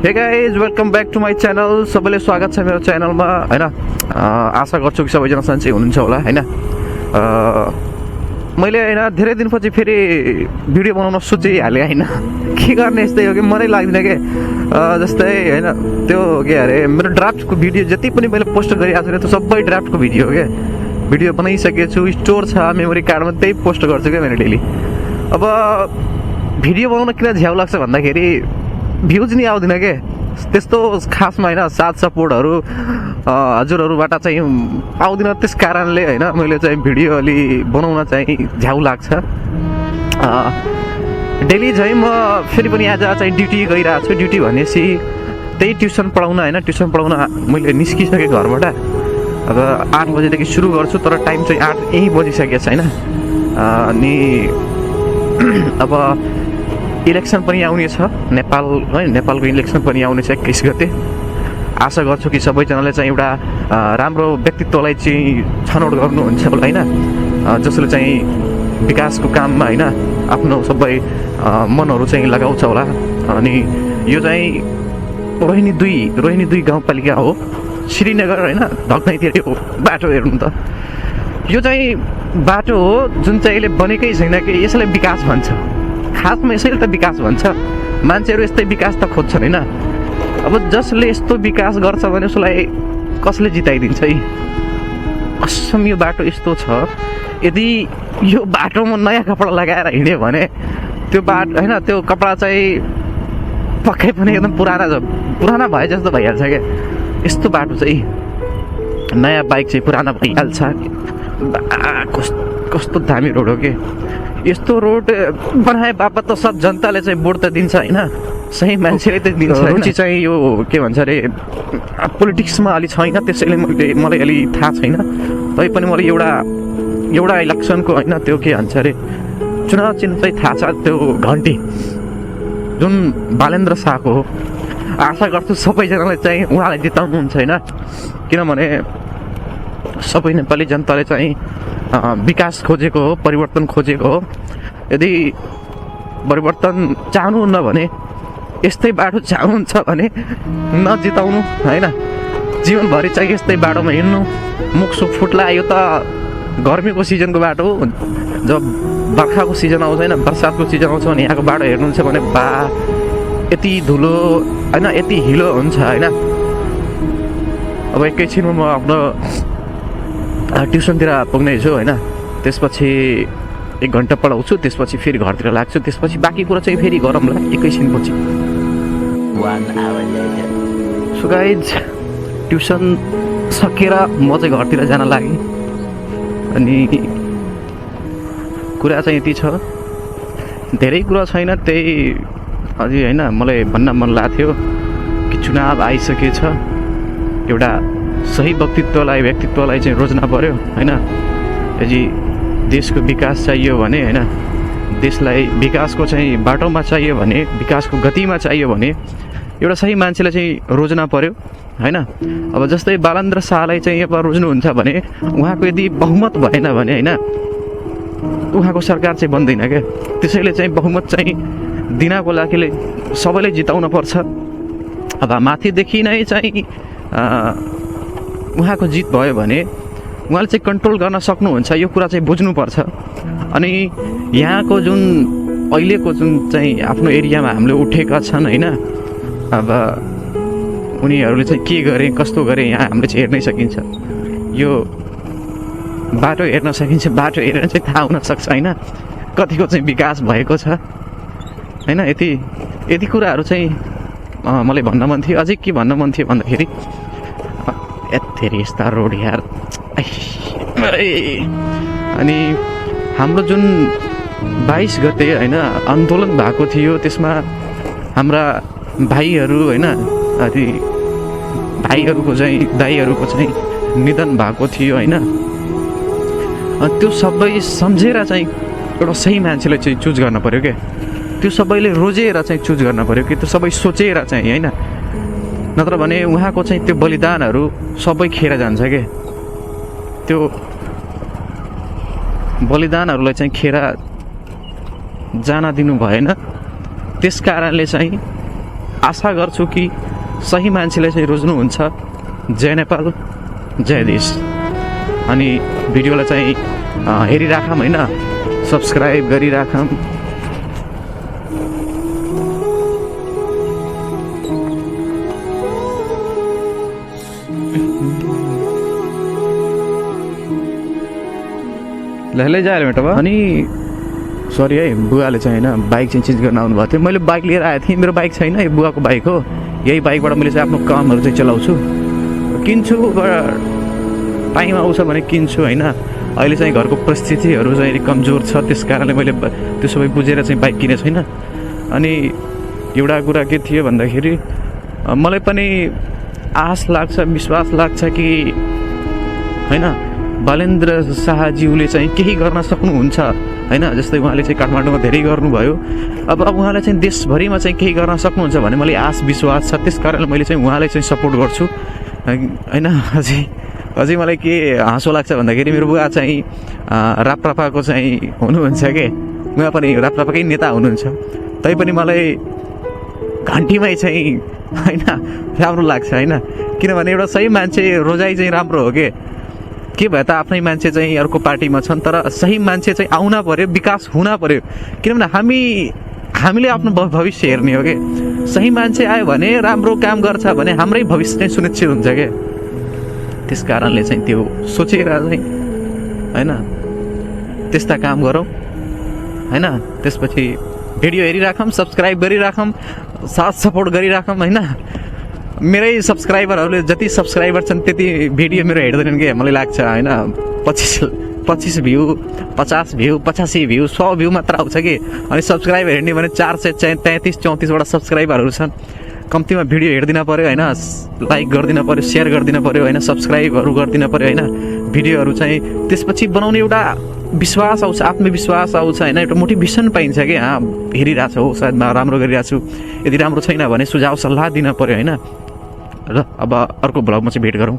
हे guys welcome back to my channel. सबैले स्वागत छ मेरो च्यानलमा हैन। आशा गर्छु कि सबैजना सन्चै हुनुहुन्छ होला हैन। मैले हैन धेरै दिनपछि फेरि भिडियो बनाउन सोचिहालेँ हैन। के गर्ने यस्तै हो कि मनै लाग्दैन के जस्तै हैन। त्यो के अरे मेरो ड्राफ्टको भिडियो जति पनि मैले पोस्ट गरिरहेको छु त्यो सबै ड्राफ्टको भिडियो हो के। भिडियो बनाइसकेको छु, स्टोर छ मेमोरी कार्डमा, त्यही पोस्ट गर्छु क्या मैले डेली। अब भिडियो बनाउन किन झ्याउ लाग्छ भन्दाखेरि भ्युज नि आउँदैन के त्यस्तो खासमा हैन। साथ सपोर्टहरू हजुरहरूबाट चाहिँ आउँदैन, त्यस कारणले हैन मैले चाहिँ भिडियो अलि बनाउन चाहिँ झ्याउ लाग्छ। डेली चाहिँ म फेरि पनि आज चाहिँ ड्युटी गइरहेको छु। ड्युटी भनेपछि त्यही ट्युसन पढाउन हैन। ट्युसन पढाउन मैले निस्किसकेँ घरबाट। अब 8 बजेदेखि सुरु गर्छु तर टाइम चाहिँ 8 यही बजिसकेको छ हैन। अनि अब इलेक्सन पनि आउनेछ नेपाल है। नेपालको इलेक्सन पनि आउनेछ 21 गते। आशा गर्छु कि सबैजनाले चाहिँ एउटा राम्रो व्यक्तित्वलाई चाहिँ छनौट गर्नुहुन्छ होला हैन, जसले चाहिँ विकासको काममा हैन आफ्नो सबै मनहरू चाहिँ लगाउँछ होला। अनि यो चाहिँ रोहिणी 2 गाउँपालिका हो, श्रीनगर हैन, धक्नैतिर हो बाटो हेर्नु त। यो चाहिँ बाटो हो जुन चाहिँ अहिले बनेकै छैन कि यसलाई विकास भन्छ। खासमा यसैले त विकास भन्छ। मान्छेहरू यस्तै विकास त खोज्छन् हैन। अब जसले यस्तो विकास गर्छ भने उसलाई कसले जिताइदिन्छ है। असम यो बाटो यस्तो छ, यदि यो बाटोमा नयाँ कपडा लगाएर हिँड्यो भने त्यो बाटो हैन, त्यो कपडा चाहिँ पक्कै पनि एकदम पुराना भए जस्तो भइहाल्छ क्या। यस्तो बाटो चाहिँ नयाँ बाइक चाहिँ पुराना भइहाल्छ। कस्तो दामी रोड हो के। यस्तो रोड बनाए बापत त सब जनताले चाहिँ भोट त दिन्छ हैन, सही मान्छेले त दिन्छ। रुचि चाहिँ यो के भन्छ अरे पोलिटिक्समा अलि छैन, त्यसैले मलाई अलि थाहा छैन। तैपनि मलाई एउटा इलेक्सनको हैन त्यो के भन्छ अरे चुनाव चिन्ह चाहिँ थाहा छ, त्यो घन्टी जुन बालेन्द्र शाहको हो। आशा गर्छु सबैजनाले चाहिँ उहाँलाई जिताउनुहुन्छ हैन, किनभने सबै नेपाली जनताले चाहिँ विकास खोजेको हो, परिवर्तन खोजेको हो। यदि परिवर्तन चाहनुहुन्न भने यस्तै बाटो चाहनुहुन्छ भने नजिताउनु हैन। जीवनभरि चाहिँ यस्तै बाटोमा हिँड्नु, मुखसुख फुट्ला। यो त गर्मीको सिजनको बाटो हो। जब बर्खाको सिजन आउँछ हैन, बर्सातको सिजन आउँछ भने यहाँको बाटो हेर्नुहुन्छ भने बा यति धुलो हैन, यति हिलो हुन्छ हैन। अब एकैछिनमा म आफ्नो ट्युसनतिर पुग्नेछु हैन। त्यसपछि 1 घन्टा पढाउँछु, त्यसपछि फेरि घरतिर लाग्छु, त्यसपछि बाँकी कुरा चाहिँ फेरि गरौँला एकैछिनपछि। 1 hour later. So guys tuition सकेर म चाहिँ घरतिर जान लागेँ। अनि कुरा चाहिँ यति छ, धेरै कुरा छैन। त्यही अझै हैन मलाई भन्न मन लाग्थ्यो कि चुनाव आइसकेछ, एउटा सही व्यक्तित्वलाई चाहिँ रोज्न पर्यो हैन। यदि देशको विकास चाहियो भने हैन, देशलाई विकासको चाहिँ बाटोमा चाहियो भने, विकासको गतिमा चाहियो भने एउटा सही मान्छेलाई चाहिँ रोज्न पर्यो हैन। अब जस्तै बालेन्द्र शाहलाई चाहिँ अब रोज्नुहुन्छ भने उहाँको यदि बहुमत भएन भने हैन उहाँको सरकार चाहिँ बन्दैन क्या। त्यसैले चाहिँ बहुमत चाहिँ दिनको लागि सबैले जिताउन पर्छ। अब माथिदेखि नै चाहिँ उहाँको जित भयो भने उहाँले चाहिँ कन्ट्रोल गर्न सक्नुहुन्छ, यो कुरा चाहिँ बुझ्नुपर्छ। अनि यहाँको जुन अहिलेको जुन चाहिँ आफ्नो एरियामा हामीले उठेका छन् हैन, अब उनीहरूले चाहिँ के गरे कस्तो गरे यहाँ हामीले चाहिँ हेर्नै सकिन्छ। यो बाटो हेर्न सकिन्छ, बाटो हेरेर चाहिँ थाहा हुनसक्छ हैन कतिको चाहिँ विकास भएको छ हैन। यति कुराहरू चाहिँ मलाई भन्न मन थियो। अझै के भन्न मन थियो भन्दाखेरि यत्तेरी यस्ता रोड यार। अनि हाम्रो जुन 22 गते हैन आन्दोलन भएको थियो, त्यसमा हाम्रा भाइहरू हैन, अनि भाइहरूको चाहिँ दाइहरूको चाहिँ निधन भएको थियो हैन। त्यो सबै सम्झेर चाहिँ एउटा सही मान्छेलाई चाहिँ चुज गर्न पर्यो क्या। त्यो सबैले रोजेर चाहिँ चुज गर्न पर्यो कि त्यो सबै सोचेर चाहिँ हैन। नत्र भने उहाँको चाहिँ त्यो बलिदानहरू सबै खेर जान्छ क्या। त्यो बलिदानहरूलाई चाहिँ खेर जान दिनु भएन। त्यस कारणले चाहिँ आशा गर्छु कि सही मान्छेले चाहिँ रोज्नुहुन्छ। जय नेपाल, जय देश। अनि भिडियोलाई चाहिँ हेरिराखौँ होइन, सब्सक्राइब गरिराखौँ। लहले जा हेलमेट अब। अनि सरी है, बुवाले चाहिँ होइन बाइक चाहिँ चेन्ज गर्न आउनुभएको थियो। मैले बाइक लिएर आएको थिएँ, मेरो बाइक छैन, यो बुवाको बाइक हो। यही बाइकबाट मैले चाहिँ आफ्नो कामहरू चाहिँ चलाउँछु, किन्छु, टाइम आउँछ भने किन्छु होइन। अहिले चाहिँ घरको परिस्थितिहरू चाहिँ कमजोर छ, त्यस कारणले मैले त्यो सबै बुझेर चाहिँ बाइक किनेको छैन। अनि एउटा कुरा के थियो भन्दाखेरि मलाई पनि आश लाग्छ, विश्वास लाग्छ कि होइन बालेन्द्र शाहज्यूले चाहिँ केही गर्न सक्नुहुन्छ होइन। जस्तै उहाँले चाहिँ काठमाडौँमा धेरै गर्नुभयो, अब उहाँलाई चाहिँ देशभरिमा चाहिँ केही गर्न सक्नुहुन्छ भने मलाई आश विश्वास छ। त्यस कारणले मैले चाहिँ उहाँलाई चाहिँ सपोर्ट गर्छु होइन। अझै मलाई के हाँसो लाग्छ भन्दाखेरि मेरो बुवा चाहिँ राप्रपाको चाहिँ हुनुहुन्छ के, उहाँ पनि राप्रपाकै नेता हुनुहुन्छ। तैपनि मलाई घन्टीमै चाहिँ होइन राम्रो लाग्छ होइन, किनभने एउटा सही मान्छे रोजाइ चाहिँ राम्रो हो के भए त आफ्नै मान्छे चाहिँ अर्को पार्टीमा छन्, तर सही मान्छे चाहिँ आउन पर्यो, विकास हुन पर्यो। किनभने हामीले आफ्नो भविष्य हेर्ने हो कि सही मान्छे आयो भने, राम्रो काम गर्छ भने हाम्रै भविष्य चाहिँ सुनिश्चित हुन्छ क्या। त्यस कारणले चाहिँ त्यो सोचेर चाहिँ होइन त्यस्ता काम गरौँ होइन। त्यसपछि भिडियो हेरिराखौँ, सब्सक्राइब गरिराखौँ, साथ सपोर्ट गरिराखौँ होइन। मेरै सब्सक्राइबरहरूले जति सब्सक्राइबर छन् त्यति भिडियो मेरो हेर्दैनन् कि मलाई लाग्छ होइन। 25 भ्यू, 50 भ्यू, 85 भ्यू, 100 भ्यू मात्र आउँछ कि। अनि सब्सक्राइबर हेर्ने भने 433-34 सब्सक्राइबरहरू छन्। कम्तीमा भिडियो हेरिदिन पऱ्यो होइन, लाइक गरिदिन पऱ्यो, सेयर गरिदिन पऱ्यो होइन, सब्सक्राइबहरू गरिदिन पऱ्यो होइन। भिडियोहरू चाहिँ त्यसपछि बनाउने एउटा विश्वास आउँछ, आत्मविश्वास आउँछ होइन, एउटा मोटिभेसन पाइन्छ कि हेरिरहेको छ हो सायद म राम्रो गरिरहेको छु, यदि राम्रो छैन भने सुझाव सल्लाह दिन पऱ्यो होइन। र अब अर्को भ्लगमा चाहिँ भेट गरौँ।